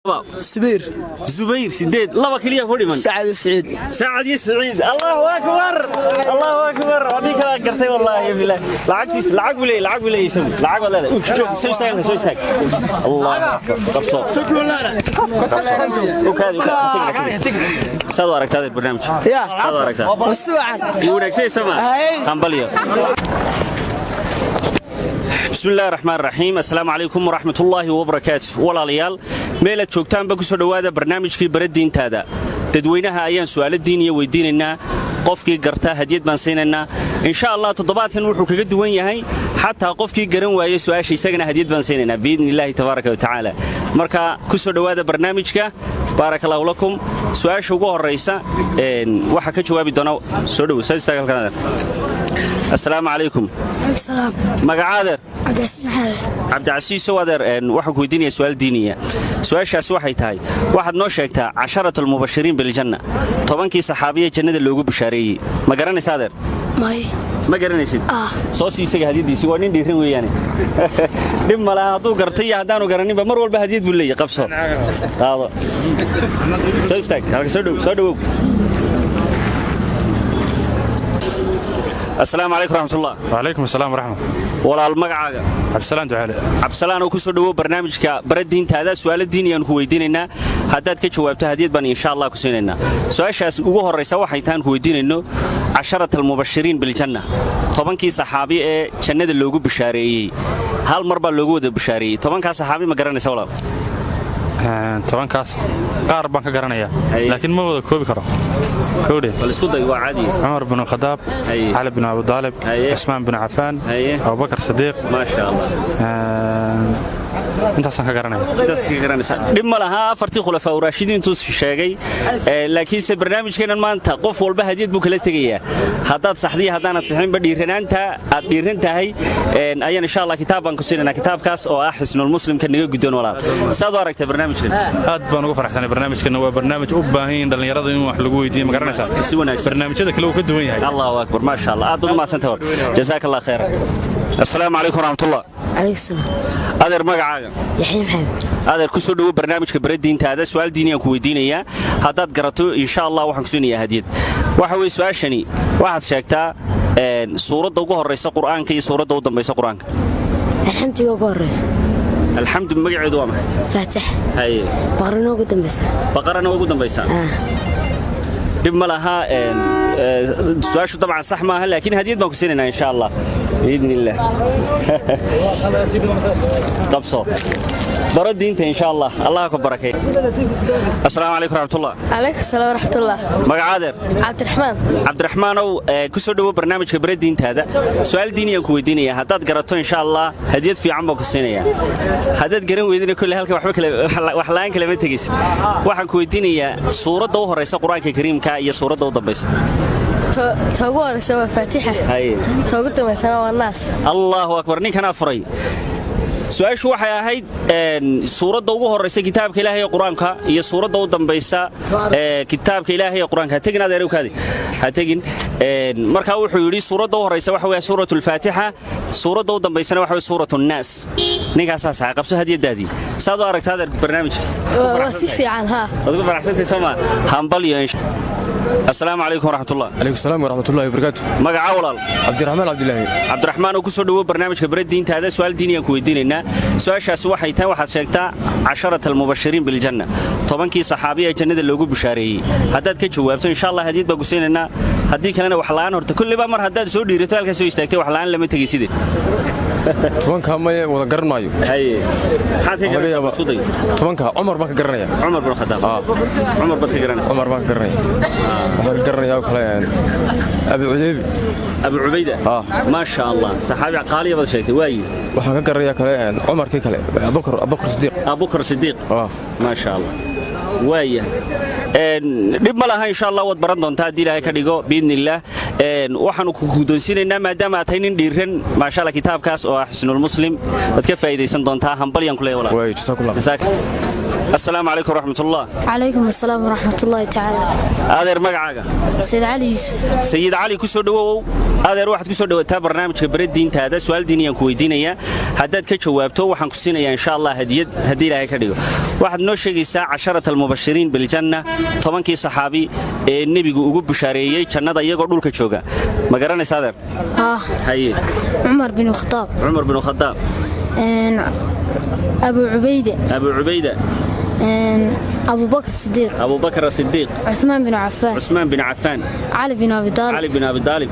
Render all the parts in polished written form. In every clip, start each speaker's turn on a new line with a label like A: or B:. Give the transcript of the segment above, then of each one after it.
A: Subayr.
B: Zubayr, sideed, laba keliya ku dhiman.
A: Sacad iyo Siciid.
B: Sacad iyo Siciid. Allahu akbar, Allahu akbar! Waa nin kala gartay, wallaahi billaah. Lacagtiis lacag buu leeyahay, lacag buu leeyahay isagu, lacag baad leedahay. Joog, soo istaag, soo istaag. Allahu akbar! Qabso, u kaadi, u kaadi. Saad u aragtaa adeer barnaamijka?
A: Ya.
B: Saad u aragtaa?
A: Si wacan.
B: Iyo wanaagsanaysa ma?
A: Hay.
B: Hambalyo. Bismi illahi raxmaan raxiim. Assalaamu calaykum waraxmatullaahi wabarakaatu. Walaalayaal, meelaad joogtaanba ku soo dhowaada barnaamijkii Bara Diintaada. Dadweynaha ayaan su'aalo diiniya weydiinaynaa, qofkii garta hadiyad baan siinaynaa, insha Allah. Toddobaadkan wuxuu kaga duwan yahay, xataa qofkii garan waayey su'aasha isagana hadiyad baan siinaynaa, biidni illaahi tabaaraka wa tacaala. Marka ku soo dhowaada barnaamijka. Baaraka allahu lakum. Su'aasha ugu horraysa waxaa ka jawaabi doona, soo dhowo, soo istaag halkan adeer. Assalaamu calaykum.
C: Salaam.
B: Magaca, adeer?
C: Cabdicasiis Maxamed.
B: Cabdicasiisow adeer, waxaan ku weydiinaya su'aal diiniya. Su-aashaasi waxay tahay, waxaad noo sheegtaa casharat almubashiriin biljanna, 10kii saxaabiya jannada loogu bushaareeyey. Ma garanaysa, adeer?
C: May.
B: Ma garanaysid?
C: Ah.
B: Soo sii isaga hadiyaddiisii. Waa nin dhiiran weeyaane, dhib ma laha hadduu gartay iyo haddaanu garaninba, mar walba hadiyad buu leeyahy. Qabso, qaado, soo istaag halka, soo dhow, soo dhowow. Assalaamu calaykum raxmatullah.
D: وعليكم السلام ورحمة.
B: Walaal, magacaaga?
D: عبد السلام دعالي.
B: Cabdisalaan oo ku soo dhowow barnaamijka Bara Diintaada. Su'aalo diiniyaan ku weydiinaynaa, haddaad ka jawaabto hadiyad baan insha Allah ku siinaynaa. Su-aashaas ugu horraysa waxay tahan ku weydiinayno casharat almubashiriin biljanna, 10kii saxaabi ee jannada loogu bushaareeyey. Hal mar baa loogu wada bushaareeyey. 10kaa saxaabi ma garanaysa, walaal?
D: 10kaas qaar baan ka garanayaa,
B: Haye.
D: laakiin ma wada koobi karo kowdhe.
B: Bal isku day, waa caadi.
D: Cumar bin Khadaab,
B: Haye.
D: Cali bin Abu Daalib,
B: Haye.
D: Cusmaan bin Cafaan,
B: Haye.
D: Abubakar Sadiiq.
B: Maasha Allah.
D: Intaasaan ka garanaya.
B: Intaas ka garanaysa, dhib ma laha. Afartii khulafaa uraashidiintuu sheegay, laakiinse barnaamijkeennan maanta qof walba hadiyad buu kala tegayaa. Haddaad saxdiya, haddaanad sixinba, dhiiranaanta aad dhiiran tahay ayaan insha Allah kitaab baan ku siinaynaa, kitaabkaas oo ah Xisnulmuslimka. Naga guddoon, walaal. Saad u aragtay barnaamijkan?
D: Aad baan ugu faraxsanay barnaamijkan. Waa barnaamij u baahan yihiin dhallinyarada in wax lagu weydiiyo, ma garanaysaa?
B: Si wanaagsan.
D: Barnaamijyada kale uu ka duwan yahay.
B: Allahu akbar, maasha Allah, aad baad u mahadsantahay. Jazaaka Allah khayra. Assalaamu calaykum waraxmatullah.
C: Calaykum salaam.
B: Adeer, magacaaga?
C: Yaxya Maxamed.
B: Adeer, ku soo dhowo barnaamijka Bara Diintaada. Su'aal diiniyaan ku weydiinayaa, haddaad garato insha Allah waxaan ku siinayaa hadiyad. Waxa weye su-aashani, waxaad sheegtaa suuradda ugu horraysa Qur'aanka iyo suuradda u dambaysa Qur'aanka.
C: Alxamdiga ugu horeysa.
B: Alxamdu magaceedu waa maxay?
C: Faatax.
B: Haye.
C: Baqrina ugu dambaysa.
B: Baqarana ugu dambaysa.
C: Ah.
B: Dhib ma laha. Su-aashu dabcan sax maaha, laakiin hadiyad baan ku siinaynaa insha Allah, biidni illah. Qabso, baro diinta insha Allah, Allah ku barakay. Assalaamu calaykum raxmatullah.
E: Calaykum salaam waraxmatullah.
B: Magaca, adeer?
E: Cabdiraxmaan.
B: Cabdiraxmaanow, ku soo dhowo barnaamijka Bare Diintaada. Su'aal diiniyaan ku weydiinaya, haddaad garato insha Allah hadiyad fiican baan ku siinaya, haddaad garan weydina kolle halka waxba kale, wax la'aan kale ma tegaysid. Waxaan ku weydiinayaa suuradda u horraysa Qur-aanka Kariimka iyo suuradda u dambaysa.
E: Ta ugu horeysa waa Faatixa.
B: Haye.
E: Ta ugu dambaysana waa Naas.
B: Allahu akbar! Ninkanaa furay. Su-aashu waxay ahayd suuradda ugu horraysa kitaabka Ilaahay ee Qur-aanka iyo suuradda u dambaysa ee kitaabka Ilaahay ee Qur-aanka. Ha tegin, adeer, kaadi, ha tegin. Markaa wuxuu yidhi suuradda u horraysa waxa weeye suuratu Alfaatixa, suuradda u dambaysana waxa weeye suuratu Nnaas. Ninkaasaa saxay. Qabso hadiyadaadii. Saad u aragtaa, adeer, barnaamijka?
E: Waa si fiican, haa.
B: Waad ku faraxsantay, soo ma? Hambalyo. Assalaamu calaykum waraxmatullah.
F: Calaykum salaam waraxmatullahi wabarakaatu.
B: Magaca, walaal?
F: Cabdiraxmaan Cabdilaahi.
B: Cabdiraxmaan oo ku soo dhowo barnaamijka Bare Diintaada. Su'aal diiniyaan ku weydiinaynaa. Su-aashaasi waxay tahay, waxaad sheegtaa casharat almubashiriin biljanna, 10kii saxaabiya ee jannada loogu bushaareeyey. Haddaad ka jawaabto insha Allah hadiyad baan ku siinaynaa, haddii kalena wax la'aan. Horta kulliba mar haddaad soo dhiirato, halkaa soo istaagtay, wax la'aan lama tegayside.
F: 10ka maye wada garan maayo.
B: Haye, maxaad ka
F: Laga
B: garanaysaa?
F: yaabaa.
B: Isku day.
F: 10ka Cumar baan ka garanaya.
B: Cumar bin Khadaab. Cumar baad ka garanaysaa?
F: Cumar baan ka garanaya. Waxaan ka garanayaa oo kale Abi Cudeybi.
B: Abu Cubayda.
F: Ah.
B: Maasha Allah, saxaabi qaaliya baad sheegtay, waayi.
F: Waxaan ka garanayaa kale Cumarkii kale, Abubakar Sidiiq.
B: Abubakar Sidiiq.
F: Ah.
B: Maasha Allah, waaya. Dhib ma laha, insha Allah waad baran doontaa haddii Ilaahay ka dhigo, biidni illaah. Waxaanu ku guddoonsiinaynaa, maadaama aad tahay nin dhiiran, maasha Allah, kitaabkaas oo ah Xisnulmuslim. Waad ka faa'iidaysan doontaa. Hambalyan ku leeyahay, walaal.
F: Waay, jasaakullah.
B: Assalaamu calaykum waraxmatullah.
C: Calaykum assalaam waraxmatullaahi tacaala.
B: Adeer, magacaaga?
C: Sayid Cali Yuusuf.
B: Sayid Cali, ku soo dhowow. Adeer, waxaad ku soo dhowataa barnaamijka bare diintaada. Su'aal diiniyaan ku weydiinayaa. Haddaad ka jawaabto, waxaan ku siinayaa insha Allah hadiyad, haddii Ilaahay ka dhigo. Waxaad noo sheegaysaa casharat almubashiriin biljanna, 10kii saxaabi ee nebigu ugu bushaareeyey jannada iyagoo dhulka jooga. Ma garanaysa, adeer?
C: Haa.
B: Haye.
C: Cumar bin Khataab.
B: Cumar bin Khadaab.
C: Abu Cubayde.
B: Abu Cubayda.
C: Abubakar Sidiiq.
B: Abubakar Asidiiq.
C: Cuثmaan bin Cafaan.
B: Cusmaan bin Cafaan.
C: Cali bin Abi Daalib.
B: Cali bin Abi Daalib.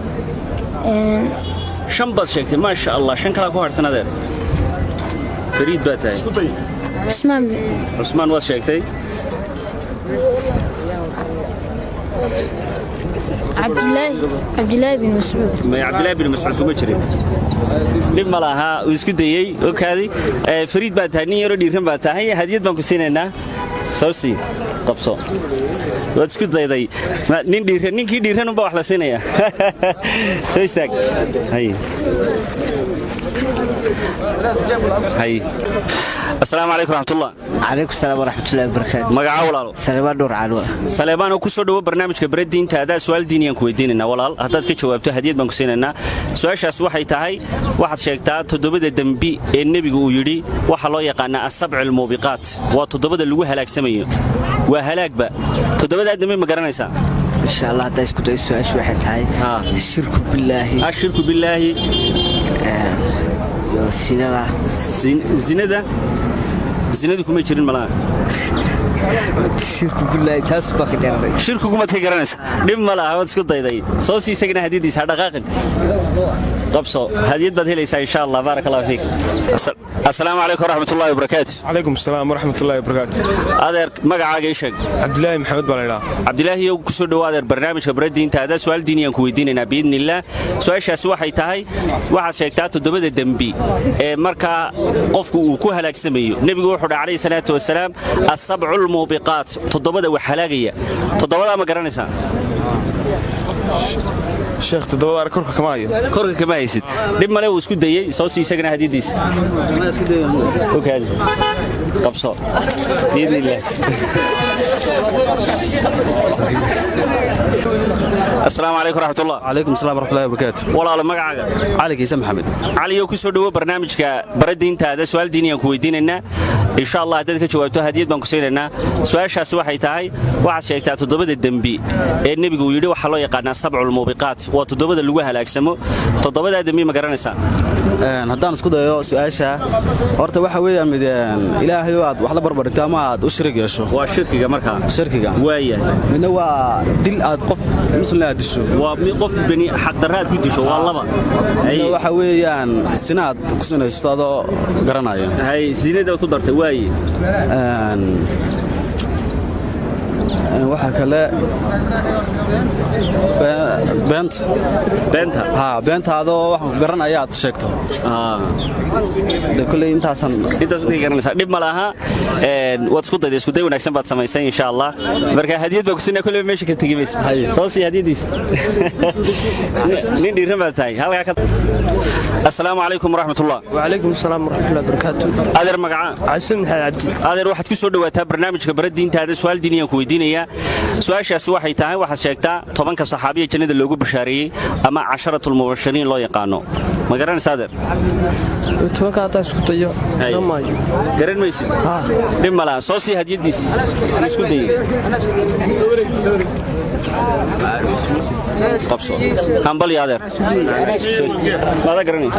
B: Shan baad sheegtay, maasha Allah. Shan kalaa ku harsan, adeer. Fariid baa tahay.
C: Cusmaan.
B: Cusmaan waad sheegtay.
C: Cabdilaahi bin Mascuud.
B: May, Cabdilaahi bin Mascuud kuma jirin. Dhib ma laha, uu isku dayey okaadi. Fariid baa tahay, nin yaroo dhiiran baa tahay. Hadiyad baan ku siinaynaa. Soo sii qabso. Waad isku dayday. Nin dhiiran, ninkii dhiiran unbaa wax la siinaya. Soo istaag. Hay hay. Assalaamu calaykum raxmatullah.
A: Calaykum salaam waraxmatullahi wabarakaatu.
B: Magacaa, walaalo?
A: Saleebaan Dhowr Calwa.
B: Saleebaan oo ku soo dhowo barnaamijka bare diintaada. Su'aal diiniyaan ku weydiinaynaa, walaal. Haddaad ka jawaabto, hadiyad baan ku siinaynaa. Su'aashaas waxay tahay: waxaad sheegtaa toddobada dembi ee nebigu uu yidhi waxaa loo yaqaanaa asabci almuubiqaat, waa toddobada lagu halaagsamayo, waa halaagba. Toddobadaa dembi ma garanaysaa?
A: Insha Allah, haddaa isku dayo, su-aashu waxay tahay shirku billaahi.
B: Ashirku billaahi.
A: Iyo sinada.
B: Zinada, zinadu kuma jirin malaha.
A: Shirku billaahi taas baa ka garanay.
B: Shirkigumaad ka garanaysa. Dhib ma laha, waad isku dayday. Soo sii isagana hadiyadiisa. Ha dhaqaaqin, qabso. Hadiyad baad helaysaa insha Allah. Baaraka Allahu fiik. Assalaamu calaykum waraxmatullahi wabarakaatu.
F: Calaykum asalaam waraxmatullahi wabarakaatu.
B: Adeer, magacaaga ii sheeg.
F: Cabdilaahi Maxamed baa la idhaha.
B: Cabdilaahi yow, ku soo dhowo, adeer, barnaamijka bare diintaada. Su'aal diiniyaan ku weydiinaynaa biidni illaah. Su'aashaasi waxay tahay: waxaad sheegtaa toddobada dembi ee markaa qofku uu ku halaagsamayo. Nebigu wuxuu dhahay calayhi salaatu wasalaam asabcu lmuubiqaat, toddobada wax halaagaya. Toddobadaa ma garanaysaa?
F: Sheekh, toddobada arag korka kama hayo.
B: Korka kama haysid. Dhib male, uu isku dayey. Soo sii isagana hadiyadiisa. Okaadi, qabso biidni illaah. Assalaamu calaykum raxmatullah.
G: Calaykum asalaam waraxmatullahi wabarakaatu.
B: Walaalo, magacaaga?
G: Cali Kiise Maxamed.
B: Caliyow, ku soo dhowo barnaamijka bara diintaada. Su'aal diiniyaan ku weydiinaynaa insha Allah. Haddaad ka jawaabto, hadiyad baan ku siinaynaa. Su'aashaasi waxay tahay: waxaad sheegtaa toddobada dembi ee nebigu uu yidhi waxaa loo yaqaanaa sabculmuubiqaat, waa toddobada lagu halaagsamo. Toddobadaa dembi ma garanaysaa?
G: Haddaan isku dayo su-aasha, horta waxa weeyaan mid Ilaahay oo aad wax la barbardhigto ama aad u shirig yeesho.
B: Waa shirkiga markaa.
G: Shirkiga.
B: Waayahay.
G: Midna waa dil aad qof muslim aad disho.
B: Waa mid qof bani xaqdarra aad ku disho, waa laba.
G: Midna waxa weeyaan sina aad ku sinaysato adoo garanaya.
B: Hay, sinada ku dartay, waaye.
G: Een, een, waxaa kale beenta.
B: Beenta.
G: Ha, beenta adoo waxaan ku garanaya aad sheegto. De kulley intaasan.
B: Intaas ka garanaysaa, dhib ma laha. Waad isku dayday, isku day wanaagsan baad samaysay insha Allah. Marka hadiyad baa ku siinaa, kulley meesha ka tegi mayso. Soo sii hadiyadiisa. Nin dhiiran baad tahay halkaa ka. Assalaamu calaykum waraxmatullah.
H: وعليكم السلام ورحمة الله وبركاته.
B: Adeer, magacaa?
H: عبد محمد عبدي.
B: Adeer, waxaad ku soo dhawaataa barnaamijka bara diintaada. Su'aal diiniyaan ku weydiinayaa. Su'aashaasi waxay tahay: waxaad sheegtaa 10ka saxaabiya jannada loogu bashaareeyey ama casharatulmubashiriin loo yaqaano. Ma garanaysaa, adeer?
H: Tobanka haddaan isku dayo,
B: Hay.
H: garan maayo.
B: Garan maysid. Dhib ma laha, soo sii hadiyadiisa. Isku dayey, qabso. Hambalyo, adeer. Maada garanay?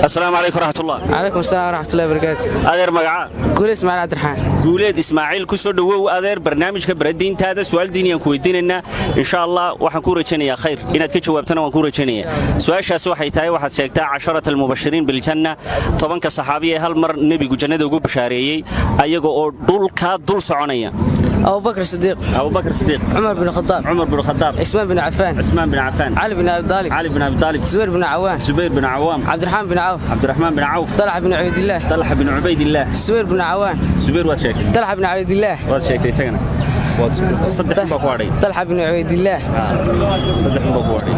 B: Assalaamu calaykum waraxmatullah.
A: Calaykum asalaam waraxmatullahi wabarakaatu.
B: Adeer, magacaa?
A: Guule Ismaaciil Cabdiraxmaan.
B: Guuleed Ismaaciil, ku soo dhowow, adeer, barnaamijka baradiintaada. Su'aal diiniyaan ku weydiinaynaa insha Allah. Waxaan kuu rajaynayaa khayr, inaad ka jawaabtana waan kuu rajaynayaa. Su'aashaas waxay tahay: waxaad sheegtaa casharat almubashiriin biljanna, 10ka saxaabiya ee hal mar nebigu jannada ugu bashaareeyey ayaga oo dhulkaa dul soconaya.
A: أبو بكر الصديق.
B: Abubakar Sidiiq.
A: عمر بن الخطاب.
B: Cumar bin Khadaab.
A: عثمان بن عفان.
B: Cusmaan bin Cafaan.
A: علي بن أبي طالب.
B: Cali bin Abi Taalib.
A: زبير بن عوان.
B: Zubayr bin Cawaam.
A: عبد الرحمن بن عوف.
B: Cabdiraxmaan bin Cawf.
A: طلحة بن عبيد الله.
B: Talxa bin Cubaydillaah.
A: زبير بن عوان.
B: Zubayr waad sheegtay.
A: طلحة بن عبيد الله.
B: Waad sheegtay isagana. Saddex baa ku hadhay.
A: طلحة بن عبيد الله.
B: Saddex baa ku hadhay.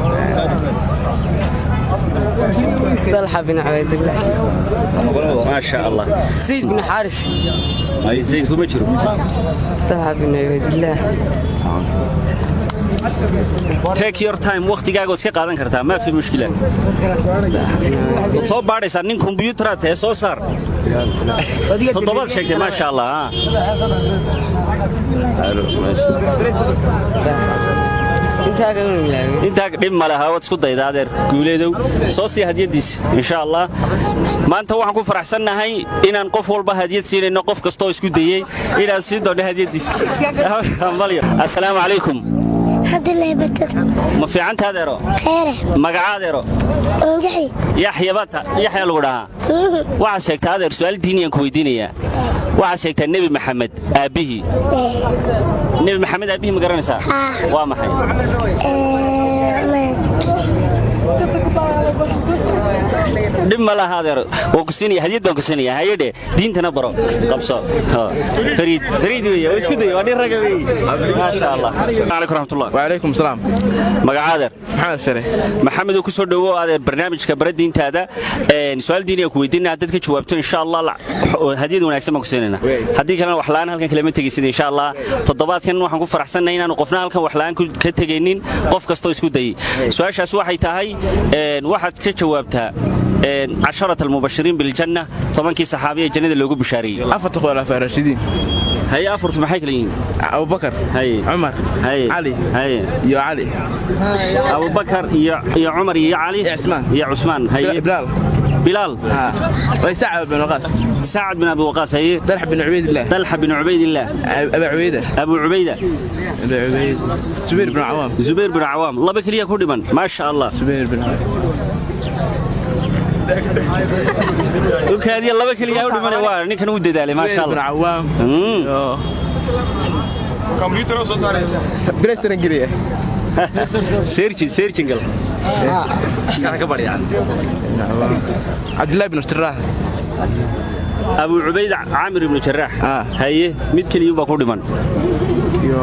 A: Talxa bin Cubaydillah.
B: Maasha Allah.
A: Zayd bin Xaaris.
B: Ay, Zayd kuma jiro.
A: Talxa bin Cubaydillah.
B: Take your time, waqtigaaga waad iska qaadan kartaa, maa fi mushkila. Waad soo baadhaysaa, nin kombiyuutaraad tahe, soo saar. Toddobaad sheegtay, maasha Allah, ha.
A: Intaa kaga ilaagay.
B: Intaa dhib ma laha, waad isku dayda adeer. Guuleedow, soo sii hadiyadiisa insha Allah. Maanta waxaan ku faraxsannahay inaan qof walba hadiyad siinayno, qof kastoo isku dayey inaan siin doonno hadiyadiisa. Hambalyo. Assalaamu calaykum. Ma fiicanta adeero?
C: Khayre.
B: Magaca adeero?
C: Yaxya.
B: Yaxya bata, Yaxya lagu dhahaa. Waxaad sheegtaa adeer, su'aal diiniyaan ku weydiinayaa. Waxaad sheegtaa Nebi Maxamed aabbihii. Nebi Maxamed aabbihii ma garanaysaa? Waa maxay? Dhib ma laha adeer, waan ku siinaya hadiyad, baan ku siinaya. Hayadhe, diintana baro, qabso. Fariid, fariid weeye, waa isku day, waa nin raga weeye, maasha Allah. Calaykum raxmatullah.
F: وعليكم السلام.
B: Magaca adeer?
F: محمد فري.
B: Maxamed oo ku soo dhowo adeer barnaamijka bara diintaada. Su'aal diiniya ku weydiinaa, haddaad ka jawaabto insha Allah hadiyad wanaagsan baan ku siinaynaa, haddii kalena wax la'aan halkan kalema tegaysid insha Allah. Toddobaadkan waxaan ku faraxsannahay inaanu qofna halkan wax la'aan ka tegaynin, qof kastoo isku dayey. Su'aashaas waxay tahay, waxaad ka jawaabtaa casharat almubashiriin biljanna, 10kii saxaabiya jannada loogu bishaareeyey.
F: أفرت خلفاء الراشدين.
B: Haye, afartu maxay kala yihiin?
F: أبو بكر.
B: Haye.
F: عمر.
B: Haye.
F: علي.
B: Haye.
F: يا علي.
B: Abubakar iyo Cumar iyo Cali.
F: Iyo Cusmaan.
B: Iyo Cusmaan, haye.
F: بلال.
B: Bilaal.
F: ها، وسعد بن وقاص.
B: Sacad bin Abi Waqaas, haye.
F: طلحة بن عبيد الله.
B: Dalxa bin Cubaydillaah.
F: أبا عبيدة.
B: Abu Cubayda.
F: أبا عبيد، زبير بن عوام.
B: Zubayr bin Cawaam. Laba keliya ku dhiman, maasha Allah.
F: زبير بن عوام.
B: Dhulkaadiya laba keliya u dhiman, waa ninkan uu dadaalay, maasha
F: زبير بن
B: Allah.
F: عوام. بريستر انجلية.
B: Searching, searching gal.
F: عبد الله بن جراح.
B: Abu Cubayda Caamir ibnu Jaraax.
F: Ah.
B: Haye, mid keliya baa ku dhiman.
F: يا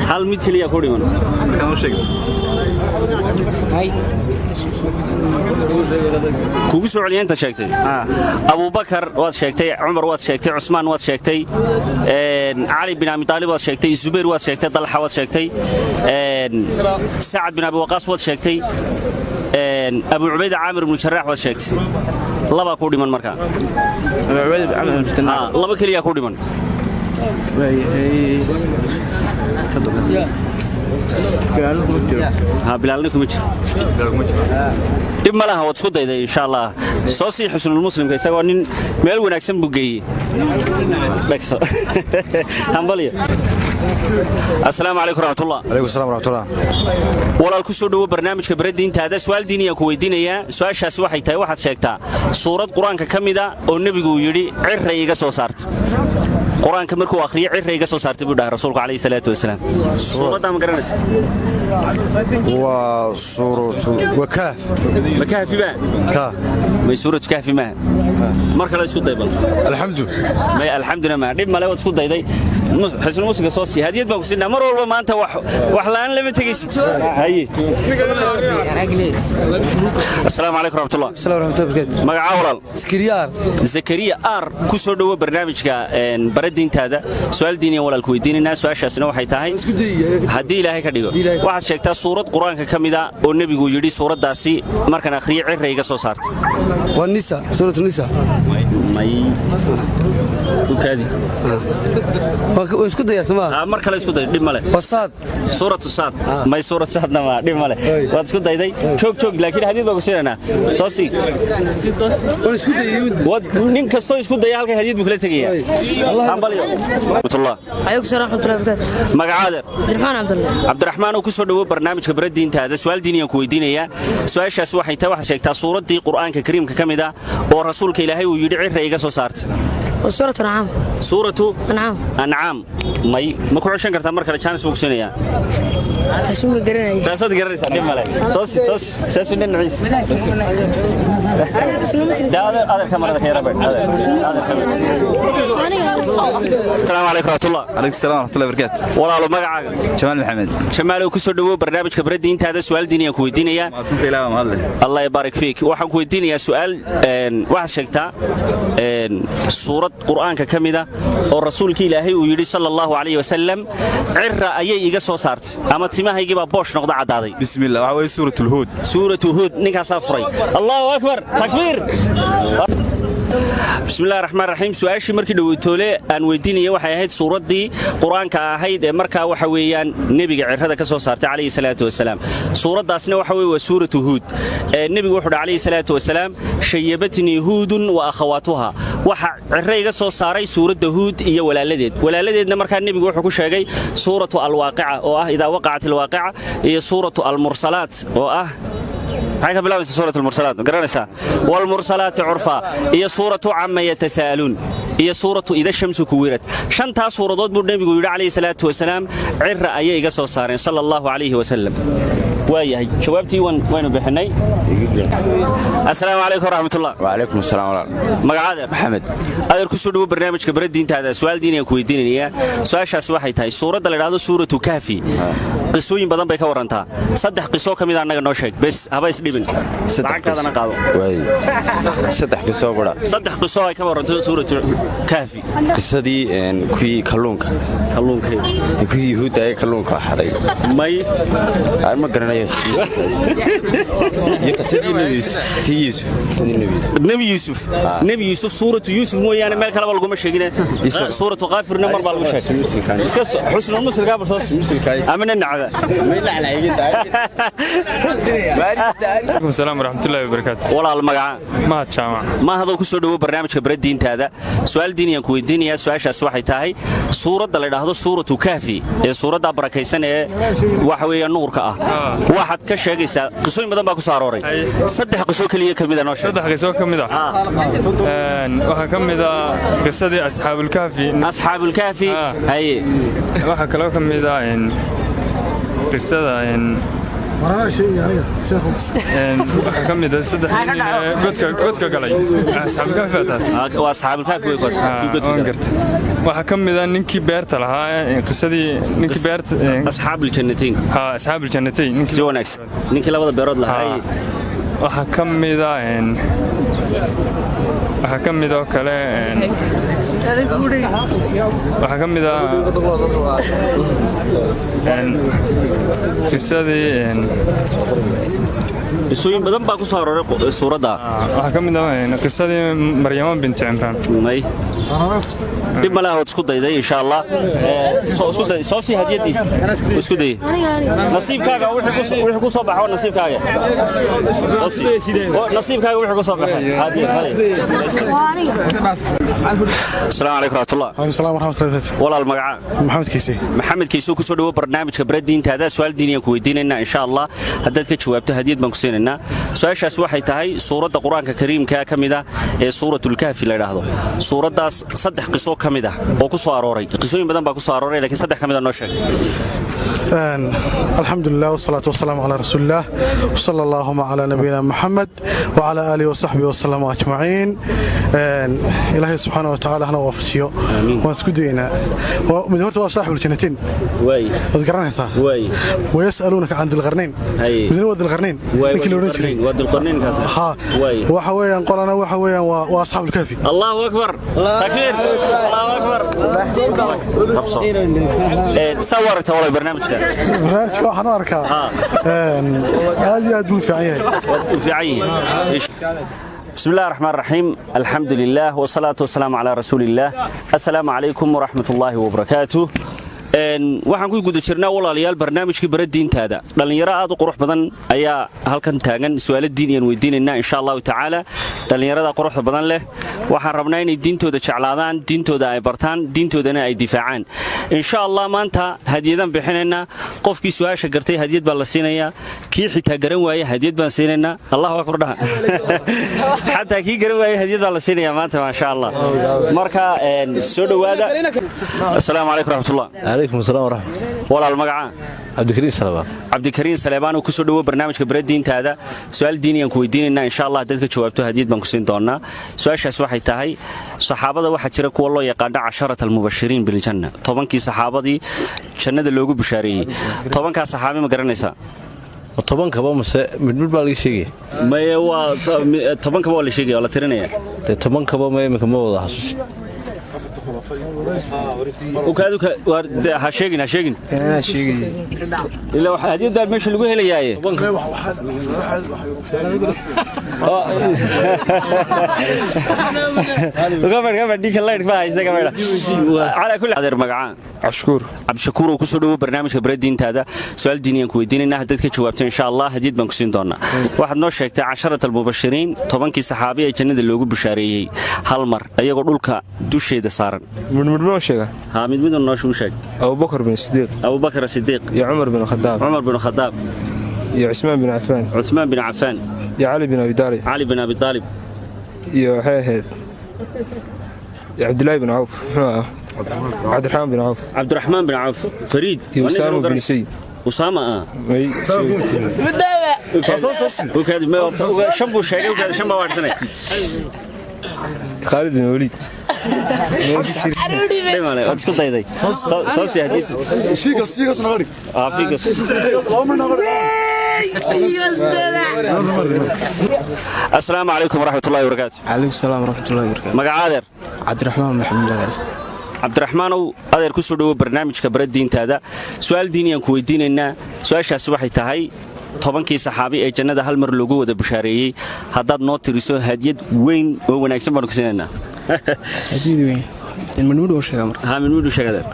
B: Hal mid keliya ku dhiman. Kugu soo celiya inta sheegtay. Abubakar waad sheegtay, Cumar waad sheegtay, Cusmaan waad sheegtay, Cali bin Abi Taalib waad sheegtay, Zubayr waad sheegtay, Dalxa waad sheegtay, Sacad bin Abi Waqaas waad sheegtay, Abu Cubayda Caamir ibnu Jaraax waad sheegtay. Labaa ku dhiman markaa.
F: أبا عبيدة عمرو بن
B: Ah, laba keliya ku dhiman. Ha, Bilaalna kuma jiro. Dhib ma laha, waad isku dayday insha Allah. Soo sii xusnulmuslimka, isagoo nin meel wanaagsan buu geeyey. Dhegso. Hambalyo. Assalaamu calaykum raxmatullah.
I: عليكم السلام ورحمة الله.
B: Walaal, ku soo dhowo barnaamijka bara diintaada. Su'aal diiniyaan ku weydiinayaa. Su'aashaasi waxay tahay, waxaad sheegtaa suurad qur-aanka ka mida oo nebigu uu yidhi cirray iga soo saarta. Qur-aanka markuu akhriyay cirray iga soo saartay buu dhahay rasuulku calayhi salaatu wasalaam. Suuraddaa ma garanaysa?
I: وسورة وكهف.
B: Ma kahfi baa?
I: كهف.
B: May, suuratu kahfi maaha. Mar kale isku day bal.
I: الحمد.
B: May, alxamdulillah, ma dhib male, waad isku dayday. Xusnu muslimka soo sii, hadiyad baan ku siinaa. Mar walba maanta wax la'aan lama tegaysid. Haye. Assalaamu calaykum raxmatullah.
J: السلام ورحمة الله وبركاته.
B: Magacaa walaal?
J: سكريار.
B: Zakariya R, ku soo dhowo barnaamijka bara diintaada. Su'aal diiniyan walaalku weydiinaynaa. Su'aashaasina waxay tahay, haddii Ilaahay ka dhigo, waxaad sheegtaa suurad qur-aanka ka mida oo nebigu yidhi suuraddaasi markaan akhriyay cirray iga soo saartay.
J: والنساء، سورة النساء.
B: May, ukaadi.
J: Isku daya soma.
B: Ah, mar kale isku day, dhib male.
J: Wasaad.
B: Suuratu Saad? May, suuratu Saadna ma, dhib male, waad isku dayday. Joog, joog, laakiin hadiyad baan ku siinaynaa, soo sii.
J: Waan isku dayay.
B: Nin kastoo isku daya halkan hadiyad buu kala tegayaa. Hambalyo. Rahmatullah.
C: Calaykum salaam raxmatullahi wabarakaatu.
B: Magacaadeer?
C: Cabdiraxmaan Cabdulle.
B: Cabdiraxmaan oo ku soo dhowo barnaamijka bara diintaada. Su'aal diiniyaan ku weydiinayaa. Su'aashaas waxay tahay, waxaad sheegtaa suuraddii qur'aanka kariimka ka mid ah oo rasuulka Ilaahay uu yidhi cirra iga soo saartay.
C: Waa suuratu Ancaam.
B: Suuratu
C: Ancaam.
B: Ancaam. May, ma ku ceshan kartaa mar kale? Chance buu ku siinayaa.
C: Taasi ma garanaya.
B: Taasaad garanaysaa, dhib male. Soo sii saasu dhinaciisa. Daa adeer, kamarada ka yara baydh. Adeer, adeer, kamarada. Asalaamu calaykum waraxmatullah.
G: Calaykum salaam waraxmatullahi wabarakaatu.
B: Walaalo, magacaaga?
G: Jamaal Maxamed.
B: Jamaalow, ku soo dhawow barnaamijka Bara Diintaada. Su'aal diiniyaan ku weydiinayaa.
G: Mahadsanta, ilaah baa mahadleh.
B: Allah yabaarik fiik. Waxaan ku weydiinayaa su'aal. Waxaad sheegtaa suurad qur'aanka ka mida oo rasuulka Ilaahay uu yidhi sala Allahu calayhi wasalam, cira ayay iga soo saartay ama timahaygii baa boosh noqda, caddaaday.
G: Bismillah, waxaa weeye Suuratul Huud.
B: Suuratu Huud. Ninkaasaa furay. Allahu akbar, takbiir. Bismillahi raxmaan raxiim. Su-aashii markii dhoweytoole aan weydiinaya waxay ahayd suuraddii qur-aanka ahayd ee markaa waxa weeyaan nebiga cirrada ka soo saartay calayhi salaatu wasalaam. Suuraddaasna waxa weye waa Suuratu Huud. Nebigu wuxuu uhi calayhi salaatu wasalaam: "Shayabatnii Huudun wa akhawaatuha." Waxa cirro iga soo saaray suuradda Huud iyo walaaladeed. Walaaladeedna markaa nebigu wuxuu ku sheegay Suuratu Alwaaqica oo ah "Idaa waqacat alwaaqica", iyo Suuratu Almursalaat oo ah, maxay ka bilaabaysaa Suurat Almursalaat, ma garanaysaa? "Waalmursalaati curfa", iyo Suuratu Camma Yatasa'aluun, iyo Suuratu Ida Shamsu Kuwirad. Shantaas suuradood buu nebigu yidhi calayhi salaatu wasalaam, cira ayay iga soo saareen, sala Allahu calayhi wasalam. Waayahay, jawaabtii waynu bixinnay. Assalaamu calaykum waraxmatullah.
F: Wacalaykum asalaam, walaal.
B: Magacaada?
F: Maxamed.
B: Adeer, ku soo dhawo barnaamijka Bara Diintaada. Su'aal diin ayaan ku weydiinayaa. Su'aashaas waxay tahay suuradda la idhaahdo Suuratu Kahfi qisooyin badan bay ka warantaa. Saddex qiso ka mid a annaga noo sheeg bes, haba isdhibin, lacagtaadana qaado.
F: Saddex qisoo qura?
B: Saddex qiso ay ka waranto Suuratu Kahfi.
F: Qisadii kuwii kalluunka.
B: Kalluunka?
F: Kuwii Yuhuudda ee kalluunka xaday.
B: May.
F: Aan ma garanayo. Iyo qisadii Nebi Yuusuf, tii Yuusuf, qisadii Nebi Yuusuf.
B: Nebi Yuusuf? Nebi Yuusuf Suuratu Yuusuf mooyaane meel kaleba laguma sheegine. Suuratu Qaafirna mar baa lagu sheegay. Iska xusnul muslimka barsoos ama nacda.
D: Alaykum salaam waraxmatullaahi wabarakaatu.
B: Walaal, magaca?
D: Mahad Jaamac.
B: Mahadoo, ku soo dhawo barnaamijka Bara Diintaada. Su'aal diiniyaan ku weydiinayaa. Su'aashaas waxay tahay suuradda la idhaahdo Suuratu Kahfi ee suuraddaa barakaysan ee waxa weeya nuurka ah, waxaad ka sheegaysaa qisooyin badan baa ku soo arooray. Saddex qiso keliya ka mida noo sheeg.
D: Saddex qiso ka mid ah? Waxaa ka mid ah qisadii Asxaabulkahfi.
B: Asxaabulkahfi, haye.
D: Waxaa kaloo ka mid ah qisada waxaa ka mid ah saddex nin ee godka galay. Asxaabulkahfi baa taas.
B: Waa Asxaabulkahfi wey kuwaas.
D: Waan gartay. Waxaa ka mid ah ninkii beerta lahaa, qisadii ninkii beerta.
B: Asxaabuljannatayn.
D: Ha, Asxaabuljannatayn.
B: Si wanaagsan, ninkii labada beerood lahaa.
D: Waxaa ka mid ah waxaa ka mid oo kale waxaa ka mid ah qisadii
B: Qisooyin badan baa ku soo arooray suuradda.
D: Waxaa ka mid ah qisadii Maryamo binti Cimraan.
B: May, dhib ma laha, waad isku dayday. Insha Allah soo isku day, soo sii hadiyadiisa. Isku day, nasiibkaaga wixii ku soo baxa waa nasiibkaaga. Soo sii. Oo, nasiibkaaga wixii ku soo baxa. Hadiyad, asalaamu calaykum raxmatullah.
I: Alaykum salaam waraxmatullahi wabarakaatu.
B: Walaal, magaca?
I: Maxamed Kiise.
B: Maxamed Kiise, ku soo dhawo barnaamijka Bara Diintaada. Su'aal diiniyaan ku weydiinaynaa. Insha Allah haddaad ka jawaabto, hadiyad baan ku siinaynaa. Su'aashaas waxay tahay suuradda qur-aanka kariimka ka mid ah ee Suuratulkahfi la idhaahdo, suuraddaas saddex qiso ka mid ah oo ku soo arooray. Qisooyin badan baa ku soo arooray, laakiin saddex ka mid a noo sheeg.
I: Alxamdulilah wasalaatu wasalaamu calaa rasuulillaah, wsala allaahuma calaa nabiyina Muxamed wacalaa aalihi wasaxbihi wasalama ajmaciin. Ilaahay subxaana wa tacaala hana waafajiyo. Waan isku dayeynaa. Mid horta waa Saaxibuljanatiin, waad garanaysaa. "Wayas'aluunaka can dilqarnayn", midna waa Dilqarnayn ninkii la odhan jiray. Waxa weeyaan qolana waxa weeyaan waa Asxaabulkahfi.
B: Allahu akbar, takbiir, Allahu akbar. Saa u aragtaa walal barnaamijka?
I: Barnaamijka waxaan u arkaa aad iyo aad buu fiican yahay.
B: U fiican yahay. بسم الله الرحمن الرحيم، الحمد لله والصلاة والسلام على رسول الله، السلام عليكم ورحمة الله وبركاته. Waxaan ku guda jirnaa, walaalayaal, barnaamijkii bara diintaada. Dhallinyaro aad u qurux badan ayaa halkan taagan. Su'aalo diin ayaan weydiinaynaa, insha Allahu tacaala. Dhallinyarada quruxda badan leh waxaan rabnaa inay diintooda jeclaadaan, diintooda ay bartaan, diintoodana ay difaacaan, insha Allah. Maanta hadiyadaan bixinaynaa. Qofkii su-aasha gartay hadiyad baa la siinayaa. Kii xitaa garan waaya hadiyad baan siinaynaa. Allahu akbar dhaha. Xataa kii garan waaya hadiyad baa la siinayaa maanta, maasha Allah. Marka soo dhowaada. Assalaamu calaykum raxmatullah.
K: Calaykum asalaam waraxmat.
B: Walaal, magacaa?
K: Cabdikariin Salebaan.
B: Cabdikariin Saleebaan oo kusoo dhowo barnaamijka bara diintaada. Su-aal diiniyaan ku weydiinaynaa, insha Allah. Haddaad ka jawaabto, hadiyad baan ku siin doonaa. Su-aashaas waxay tahay: saxaabada waxaa jira kuwa loo yaqaano casharat almubashiriin biljanna, 10kii saxaabadii jannada loogu bishaareeyey. 10kaa saxaabi ma garanaysaa?
K: 10kaba mase midmid baa laga sheegaya?
B: Maye, waa 10kaba waa la sheegaya, waa la tirinaya.
K: Dee 10kaba ma iminka ma wada xasuus.
B: Ha sheegin, ha sheegin, ilaa waxa hadiyaddaa meesha lagu helayaaye. Adeer, magacaa?
D: Cabshakuur.
B: Cabdishakuur oo kusoo dhowo barnaamijka bara diintaada. Su-aal diiniyaan ku weydiinaynaa. Haddaad ka jawaabto, insha Allah, hadiyad baan ku siin doonaa. Waxaad noo sheegtay casharat almubashiriin, 10kii saxaabi ee jannada loogu bishaareeyey hal mar ayagoo dhulka dusheeda saaran.
D: Midmid ma sheega?
B: Haa, mid midun noo sheeg.
D: Abubakar bin Sidiiq.
B: Abubakar Sidiiq.
D: Iyo Cumar bin Khadaab.
B: Cumar bin Khadaab.
D: Iyo Cusmaan bin Cafaan.
B: Cuthmaan bin Cafaan.
D: Iyo Cali bin Abi Taalib.
B: Cali bin Abi Taalib.
D: Iyo waxay ahayd Cabdilaahi bin Cawf, muxuu ahaa, Cabdiraxmaan bin Cawf.
B: Cabdiraxmaan bin Cawf, fariid.
D: Iyo Usaama bin Sayd.
B: Usaama ah. Shan buu sheegay, shan baa waadsanay.
D: Khaalid bin Waliid.
B: Waad isku dayday. Soo sii hadiyad. Fiigas. Assalaamu calaykum waraxmatullahi wabarakaatu.
H: Calaykum salaam waraxmatullahi wabarakaatu.
B: Magaca, adeer?
H: Cabdiraxmaan Maxamuud Adeer.
B: Cabdiraxmaanow adeer, ku soo dhowo barnaamijka bara diintaada. Su-aal diiniyaan ku weydiinaynaa. Su-aashaasi waxay tahay: 10kii saxaabi ee jannada hal mar loogu wada bushaareeyey haddaad noo tiriso, hadiyad weyn oo wanaagsan baanu ku siinaynaa.
H: Hadiyad weyn. Midmid oo sheega marka.
B: Haa, midmid u sheeg, adeer.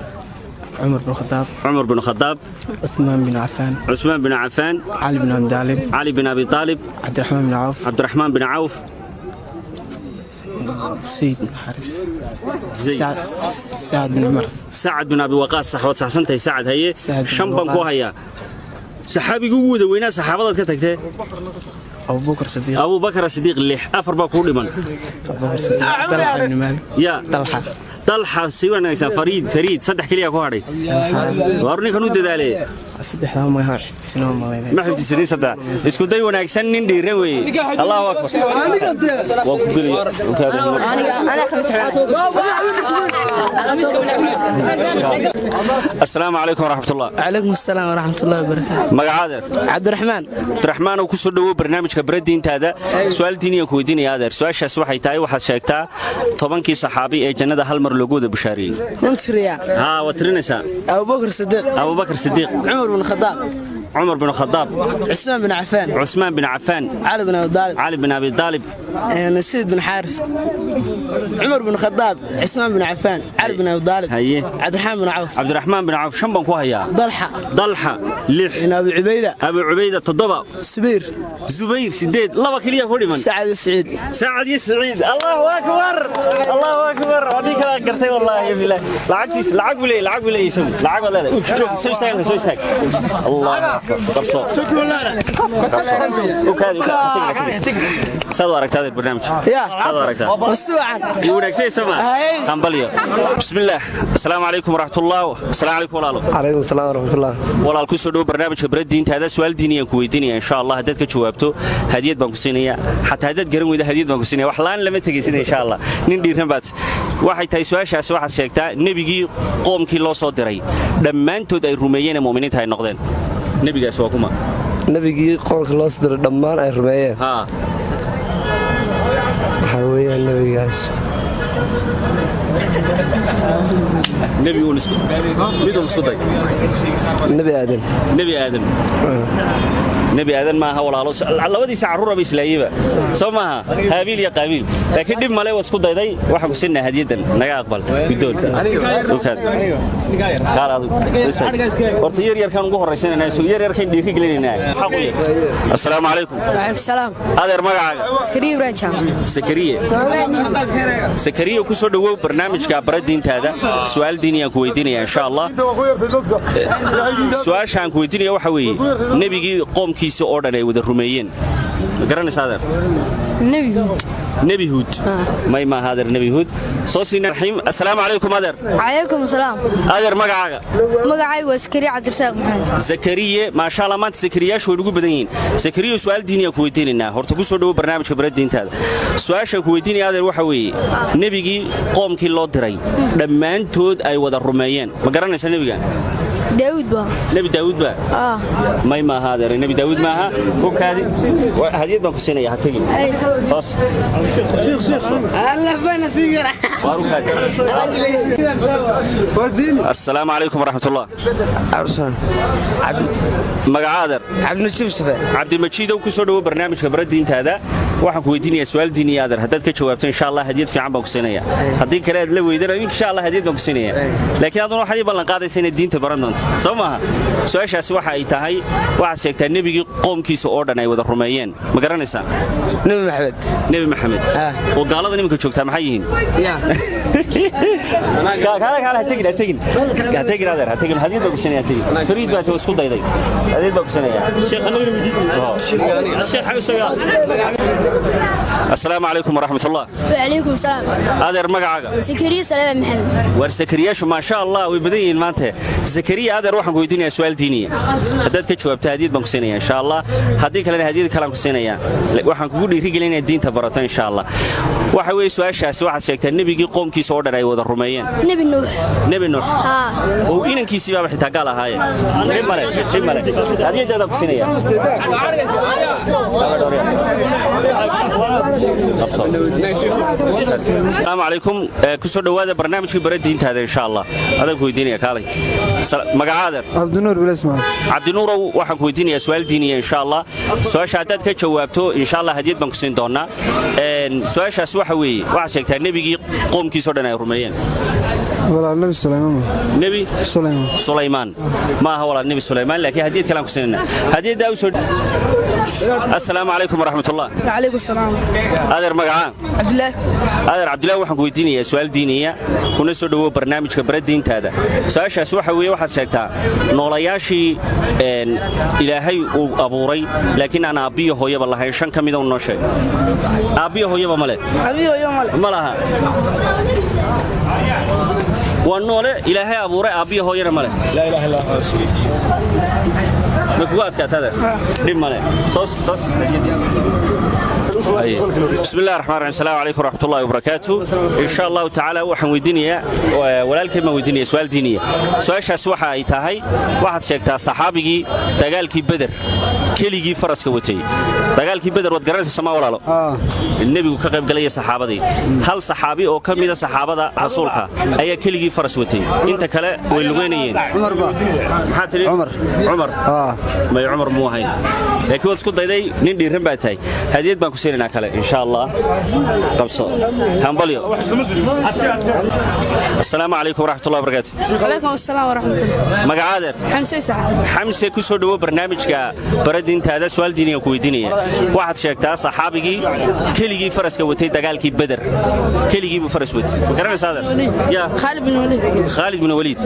H: Cumar bin Khadaab.
B: Cumar bin Khadaab.
H: Cuthmaan bin Cafaan.
B: Cusmaan bin Cafaan.
H: Cali bin Abi Taalib.
B: Cali bin Abi Taalib.
H: Cabdiraxmaan bin Cawf.
B: Cabdiraxmaan bin Cawf.
H: Sayd bin Xaaris. Sacad bin Cumar.
B: Sacad bin Abi Waqaas, sax, waad saxsantahay. Sacad, haye, shan baan ku hayaa. Saxaabigii ugu wada weynaa saxaabadaad ka tagtee?
H: Abubakar Sidiiq.
B: Abubakar Sidiiq, lix, afar baa kuu dhiman.
H: Abubakar Sidiiq. Dalxa bin Maalik.
B: Ya.
H: Dalxa.
B: Dalxa, si wanaagsan, fariid, fariid. Saddex keliya ku hadhay. Waar ninkan u dadaalee.
H: Saddexdaa ma xifdisnaa malaynaya.
B: Ma xifdisanin saddex. Isku day wanaagsan, nin dhiiran weeye. Allahu akbar. Waan ku gelaya. Assalaamu calaykum waraxmatullah.
C: Calaykum asalaam waraxmatullahi wabarakaatu.
B: Magaca, adeer?
C: Cabdiraxmaan.
B: Cabdiraxmaan oo kusoo dhowo barnaamijka bara diintaada. Su-aal diiniyaan ku weydiinaya, adeer. Su-aashaas waxay tahay: waxaad sheegtaa 10kii saxaabi ee jannada hal mar loogu wada bushaareeyey.
C: Runtiriya.
B: Haa, waad tirinaysaa.
C: Abubakar Sidiiq.
B: Abubakar Sidiiq.
C: Cumar bin Khadaab.
B: Cumar bin Khadaab.
C: Cusmaan bin Cafaan.
B: Cusmaan bin Cafaan.
C: Cali bin Abi Taalib.
B: Cali bin Abi Taalib.
C: Sayd bin Xaaris. Cumar bin Khadaab, Cusmaan bin Cafaan, Cali bin Abi Taalib.
B: Haye.
C: Cabdiraxmaan bin Cawf.
B: Cabdiraxmaan bin Cawf, shan baan ku hayaa.
C: Dalxa.
B: Dalxa, lix.
C: Abi Cubayda.
B: Abi Cubayda, toddoba.
C: Subayr.
B: Zubayr, sideed, laba keliya ku dhiman.
C: Sacad iyo Saciid.
B: Sacad iyo Saciid. Allahu akbar, Allahu akbar. Waa nin kala gartay, wallaahi billaah. Lacagtiis lacag buu leeyahay, lacag buu leeyahay isagu. Lacag baad leedahay. Joog, soo istaag, soo istaag. Allahu akbar. Qabso, qabso. U kaadi, u kaadi. Saad u aragtaa, adeer, barnaamij?
C: Ya.
B: Saad u aragtaa?
C: Wasuucan.
B: Iyo wanaagsan sama. Hambalyo. Bismillaah. Assalaamu calaykum waraxmatullah. Assalaamu calaykum, walaalo.
J: Calaykum asalaam waraxmatullah.
B: Walaal, ku soo dhowo barnaamijka bara diintaada. Su'aal diiniyaan ku weydiinaya, insha Allah. Haddaad ka jawaabto, hadiyad baan ku siinaya. Xataa haddaad garan weydo, hadiyad baan ku siinaya. Wax laan lama tegaysin, insha Allah. Nin dhiiran baad. Waxay tahay su-aashaasi: waxaad sheegtaa nebigii qoomkii loo soo diray dhammaantood ay rumeeyeen ee mu'miniinta ay noqdeen. Nebigaas waa kuma?
J: Nebigii qoomka loo soo diray dhammaan ay rumeeyeen?
B: Haa.
J: Waxaa weeyaan nebigaas
B: Nebi uun isku mid uun isku day.
J: Nebi Aadan.
B: Nebi Aadam. Nebi Aadan maaha walaalo, labadiisa carruura ba islaayeyba, soo maaha? Haabiil iyo Qaabiil. Laakiin dhib male, waad isku dayday. Waxaan ku siinaa hadiyaddan, naga aqbal guddoon. Dukaad. Kaal adigu. Istaag. Horta yar yarkaan ugu horraysananaa, so yar yarkaan dhiiri gelinaynaa xaq u yar. Assalaamu calaykum.
E: Waalaikum salaam.
B: Adeer, magacaaga?
E: Sakariye Ibrahim Jaamac.
B: Sakariye, Sakariye, ku soo dhawow barnaamijka bara diintaada. Su'aal diiniyaan ku weydiinaya insha Allah. Su'aasha aan ku weydiinaya waxa weeye nebigii qoomkiisa oo dhan ay wada rumeeyeen. Ma garanaysaa, adeer?
E: Nebi Huud.
B: Nebi Huud may maaha, adeer. Nebi Huud soo siina raxiim. Assalaamu calaykum, adeer.
E: Calaykum salaam.
B: Adeer, magacaaga?
E: Magacaygu waa Sakariye Cabdirasaaq Maxamed.
B: Zakariye, maasha Allah, maanta zakariyaashu way ugu badan yihiin. Zakariye, su'aal diiniya ku weydiinaynaa. Horta ku soo dhawo barnaamijka bara diintaada. Su'aasha ku weydiinaya, adeer, waxa weeye nebigii qoomkii loo diray dhammaantood ay wada rumeeyeen. Ma garanaysaa nebigan?
E: Daawud ba.
B: Nebi Daawud ba?
E: Ah.
B: May maaha, adeer, nebi Daawud maaha. Fogkaadi, hadiyad baan ku siinaya, ha tegin. Soos. Waarukaadi. Assalaamu calaykum waraxmatullah. Magaca, adeer?
A: Cabdimajid Mustafa.
B: Cabdimajiidow, ku soo dhawo barnaamijka bara diintaada. Waxaan ku weydiinayaa su'aal diiniya, adeer. Haddaad ka jawaabto, insha Allah hadiyad fiican baan ku siinaya. Haddii kale aad la weydana, insha Allah hadiyad baan ku siinaya, laakiin aduna waxaad ii ballan qaadaysa inaad diinta baran doonto, soo maaha? Su'aashaasi waxa ay tahay, waxaad sheegtaa nebigii qoomkiisa oo dhan ay wada rumeeyeen. Ma garanaysaa?
A: Nebi Maxamed.
B: Nebi Maxamed? Oo gaalada nimanka joogtaa maxay yihiin? Kaale, kaale, ha tegin, ha tegin, ha tegin, adeer, ha tegin. Hadiyad baan ku siinaya, ha tegin. Fariid baa isku dayday, hadiyad baan ku siinaya. Assalaamu calaykum waraxmatullah.
E: Wacalaykum salaam.
B: Adeer, magacaaga?
E: Sakariye Salaam Maxamed.
B: War sakariyaashu maasha Allah way badan yihiin maanta. Zakariya, adeer, waxaan ku weydiinayaa su'aal diiniya. Haddaad ka jawaabto, hadiyad baan ku siinaya insha Allah. Haddii kalena hadiyad kalaan ku siinaya. Waxaan kugu dhiirigelinayaa diinta barato insha Allah. Waxa weeye su'aashaasi, waxaad sheegtaa nebigii qoomkiisa oo dhan ay wada rumeeyeen.
E: Nebi Nuux.
B: Nebi Nuux?
E: Haa.
B: Oo inankiisii baaba xitaa gaal ahaayeen. Dhib male, dhib male, hadiyadaadaan ku siinaya. Asalaamu calaykum. Ku soo dhowaada barnaamijkii bara diintaada insha Allah. Adaan ku weydiinaya, kaalay. Magaca, adeer?
L: Cabdinuur Bilasmaan.
B: Cabdinuurow, waxaan ku weydiinayaa su'aal diiniya insha Allah. Su'aasha haddaad ka jawaabto, insha Allah hadiyad baan ku siin doonaa. Su'aashaas waxa weeye, waxaad sheegtaa nebigii qoomkiisoo dhan ay rumeeyeen.
L: Walaal, Nabi Sulaymaan.
B: Nebi
L: Sulaymaan.
B: Sulaymaan ma aha walaal, nebi Sulaymaan, laakiin hadiyad kalaan ku siinayna. Hadiyaddaa u soo. Assalaamu calaykum waraxmatullah.
C: Calaykum salaam.
B: Adeer, magacaa?
C: Cabdulaahi.
B: Adeer Cabdulaahi, waxaan ku weydiinayaa su'aal diiniya. Kuna soo dhawow barnaamijka bara diintaada. Su'aashaas waxa weeye, waxaad sheegtaa noolayaashii Ilaahay uu abuuray laakiin aan aabbiyo hooyaba lahayn, shan ka mida un noo sheeg. Aabbiyo hooyaba ma leh.
C: Abiyo yo male.
B: Ma laha. Waa noole Ilaahay abuuray, aabbiyo hooyana ma leh. Ma kugu adkaata, adeer? Dhib male. Soos, soos hadiyadiisa. Bismi illahi raxmaan raxiim. Asalaamu calaykum waraxmatullahi wabarakaatu. Insha Allahu tacaala waxaan weydiinayaa walaalkay baan weydiinaya su'aal diiniya. Su'aashaas waxa ay tahay, waxaad sheegtaa saxaabigii dagaalkii Beder keligii faraska watay. Dagaalkii Beder waad garanaysaa, somaa walaalo? Nebigu ka qayb galaya saxaabadii. Hal saxaabi oo ka mida saxaabada rasuulka ayaa keligii faras watay, inta kale way lugeynayeen. Maxaa tidhi? Cumar. Cumar may, Cumar muu ahayn, laakiin waad isku dayday, nin dhiiran baa tahay. Hadiyad baan ku siinaynaa kale insha Allah. Qabso, hambalyo. Assalaamu calaykum waraxmatullahi wabarakaatu.
C: Calaykum asalaam waraxmatullah.
B: Magacaadeer?
C: Xamse Sax.
B: Xamse, ku soo dhawo barnaamijka baradiintaada. Su'aal diiniga ku weydiinaya. Waxaad sheegtaa saxaabigii keligii faraska watay dagaalkii Beder. Keligii buu faras watay. Ma garanaysaa, adeer? Ya.
C: Khaalid bin Waliid.
B: Khaalid bin Waliid.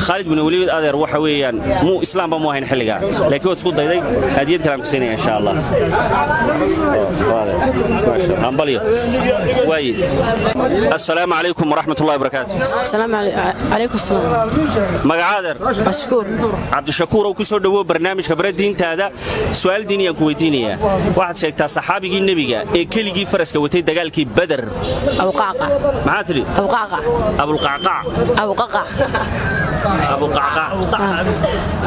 B: Khaalid bin Waliid, adeer, waxa weeyaan muu islaamba mu ahayn xilligaa, laakiin waad isku dayday. Hadiyad kalaan ku siinaya insha Allah. Hambalyo. Waaye, assalaamu calaykum waraxmatullahi wabarakaatu.
C: Asalaamu calaykum salaam.
B: Magacaadeer?
C: Mashkuur.
B: Cabdishakuurow, ku soo dhawow barnaamijka bara diintaada. Su'aal diiniyaan ku weydiinayaa. Waxaad sheegtaa saxaabigii nebiga ee keligii faraska watay dagaalkii Beder.
C: Abqaaqa.
B: Maxaa tidhi?
C: Abqaaqa.
B: Abulqacqaac?
C: Abqaqa.
B: Abuqacqaac.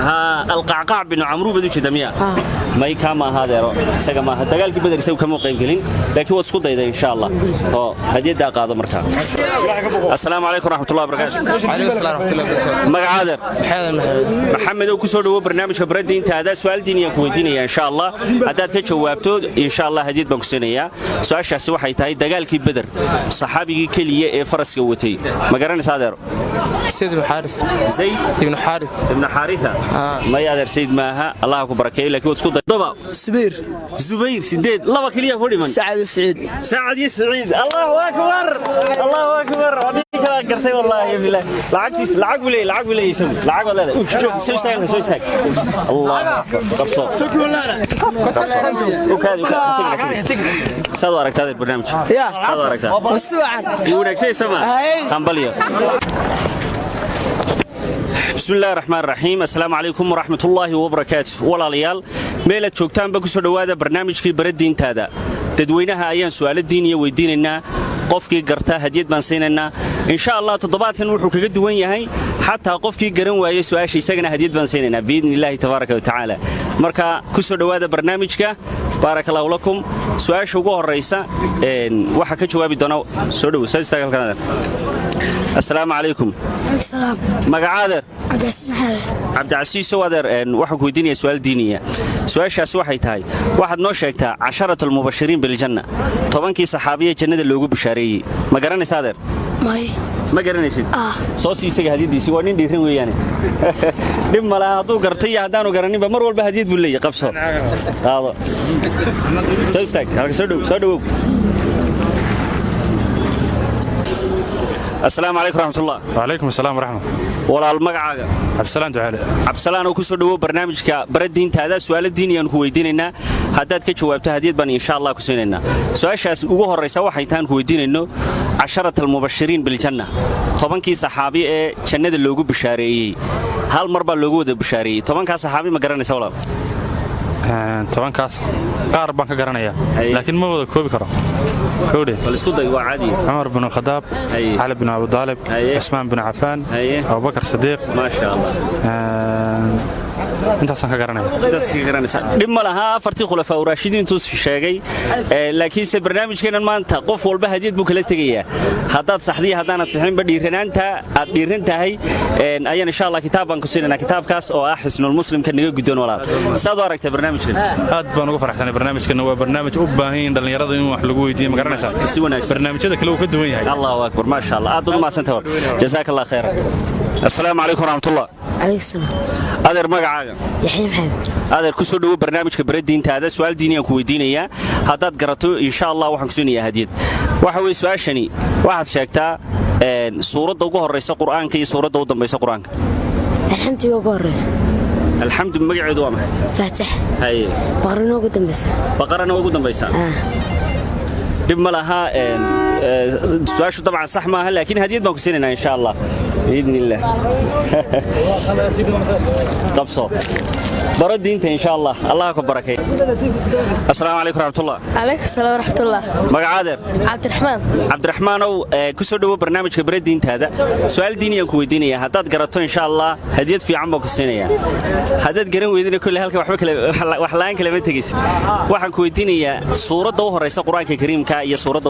B: Haa, Alqacqaac binu Camruu baad u jeeda miya? May, kaa ma aha adeero, isaga maaha. Dagaalkii Beder isagu kama qayb gelin, laakiin waad isku dayday insha Allah oo hadiyaddaa qaado. Markaa assalaamu calaykum waraxmatullahi wabarakaatu. Magaca adeer? Maxamed oo ku soo dhawo barnaamijka baradiintaada. Su'aal diiniyaan ku weydiinaya insha Allah. Haddaad ka jawaabto insha Allah hadiyad baan ku siinayaa. Su'aashaasi waxay tahay: dagaalkii Beder saxaabigii keliya ee faraska watay ma garanaysa adeero?
H: Zayd ibn Xaaris.
B: Zayd
H: ibn Xaaris.
B: Ibn Xaaritha? May adeer, Sayd maaha. Allah ku barakeeyo, laakiin waad isku day. Todoba.
C: Subayr.
B: Zubayr, sideed, laba keliya ku dhiman.
C: Sacad iyo Saciid.
B: Sacad iyo Saciid. Allahu akbar, Allahu akbar! Waa dhihi kala gartay, wallaahi billah. Lacagtiis lacag buu leeyahay, lacag buu leeyahay isagu. Lacag baad leedahay. Joog, soo istaag, soo istaag. Allahu akbar! Qabso, qabso. U kaadi, u kaadi. Saad u aragtaa adeer barnaamijka?
C: Ya.
B: Saad u aragtaa?
C: Wasuucan.
B: Iyo wanaagsan sama. Hambalyo. بسم الله الرحمن الرحيم، السلام عليكم ورحمة الله وبركاته. Walaalayaal, meelaad joogtaanba kusoo dhowaada barnaamijkii baradiintaada. Dadweynaha ayaan su'aalo diiniya weydiinaynaa. Qofkii garta hadiyad baan siinaynaa insha Allah. Toddobaadkan wuxuu kaga duwan yahay, xataa qofkii garan waayey su'aasha isagana hadiyad baan siinaynaa biidni illaahi tabaaraka wa tacaala. Marka kusoo dhowaada barnaamijka. Baaraka allahu lakum. Su'aasha ugu horraysa waxaa ka jawaabi doona, soo dhowo, soo istaag halkan. Assalaamu calaykum.
E: Salaam.
B: Magaca adeer?
E: Cabdicasiis Maxamed.
B: Cabdicasiisow adeer, waxaan ku weydiinaya su'aal diiniya. Su'aashaasi waxay tahay: waxaad noo sheegtaa casharat almubashiriin biljanna, 10kii saxaabiya jannada loogu bishaareeyey. Ma garanaysa adeer?
E: May.
B: Ma garanaysid? Soo sii isaga hadiyadiisii. Waa nin dhiiran weeyaane, dhib ma laha hadduu gartay iyo haddaanu garaninba, mar walba hadiyad buu leeyahy. Qabso, qaado, soo istaag halka, soo dhow, soo dhowow. Assalaamu calaykum raxmatullah.
D: وعليكم السلام ورحمة.
B: Walaal, magacaaga?
D: Cabdisalaan Ducaale.
B: Cabdisalaan oo ku soo dhowow barnaamijka baradiintaada. Su'aalo diiniyaan ku weydiinaynaa. Haddaad ka jawaabto hadiyad baan insha Allah ku siinaynaa. Su'aashaas ugu horraysa waxay tahan ku weydiinayno: casharat almubashiriin biljanna, 10kii saxaabi ee jannada loogu bishaareeyey, hal mar baa loogu wada bishaareeyey. 10kaa saxaabi ma garanaysa walaal?
D: 10kaas qaar baan ka garanayaa, laakiin ma wada koobi karo kowdhe.
B: Bal isku day, waa caadi.
D: Cumar bin Khadaab, Cali bin Abu Daalib, Cusmaan bin Cafaan, Abubakar Sadiiq.
B: Maasha Allah.
D: Intaasaan ka garanaya.
B: Intaas ka garanaysa, dhib ma laha. Afartii khulafaa uraashidiintuu sheegay, laakiinse barnaamijkeennan maanta qof walba hadiyad buu kala tegayaa. Haddaad saxdiya, haddaanad sixinba, dhiiranaanta aad dhiiran tahay ayaan insha Allah kitaab baan ku siinaynaa, kitaabkaas oo ah Xisnul Muslimka. Naga guddoon walaal. Saad u aragtay barnaamijkan?
D: Aad baan uga faraxsanay barnaamijkan. Waa barnaamij u baahan yihiin dhallinyarada in wax lagu weydiiyo, ma garanaysaa?
B: Si wanaagsan.
D: Barnaamijyada kale uu ka duwan yahay.
B: Allahu akbar, maasha Allah, aad baad u mahadsantahay walaal. Jazaaka Allah khayran. Assalaamu calaykum waraxmatullah.
M: Calaykum salaam.
B: Adeer, magacaaga?
M: Yaxya Maxamed.
B: Adeer, ku soo dhowo barnaamijka baradiintaada. Su'aal diiniyaan ku weydiinayaa. Haddaad garato insha Allah waxaan ku siinayaa hadiyad. Waxa weye su'aashani: waxaad sheegtaa suuradda ugu horraysa Qur'aanka iyo suuradda u dambaysa Qur'aanka.
M: Alxamdiga ugu horeysa.
B: Alxamdu magaceedu waa maxay?
M: Faatax.
B: Haye.
M: Baqarina ugu dambaysa.
B: Baqarana ugu dambaysa. Dhib ma laha. Su'aashu dabcan sax maaha, laakiin hadiyad baan ku siinaynaa insha Allah biidni illah. Qabso, baro diinta insha Allah. Allah ku barakay. Assalaamu calaykum raxmatullah.
E: Calaykum salaam waraxmatullah.
B: Magaca adeer?
E: Cabdiraxmaan.
B: Cabdiraxmaanow, ku soo dhowo barnaamijka bare diintaada. Su'aal diiniyaan ku weydiinaya. Haddaad garato insha Allah hadiyad fiican baan ku siinayaa. Haddaad garan weydina kolley halka waxba kale wax la'aan kalema tegaysid. Waxaan ku weydiinayaa suuradda u horraysa Qur-aanka Kariimka iyo suuradda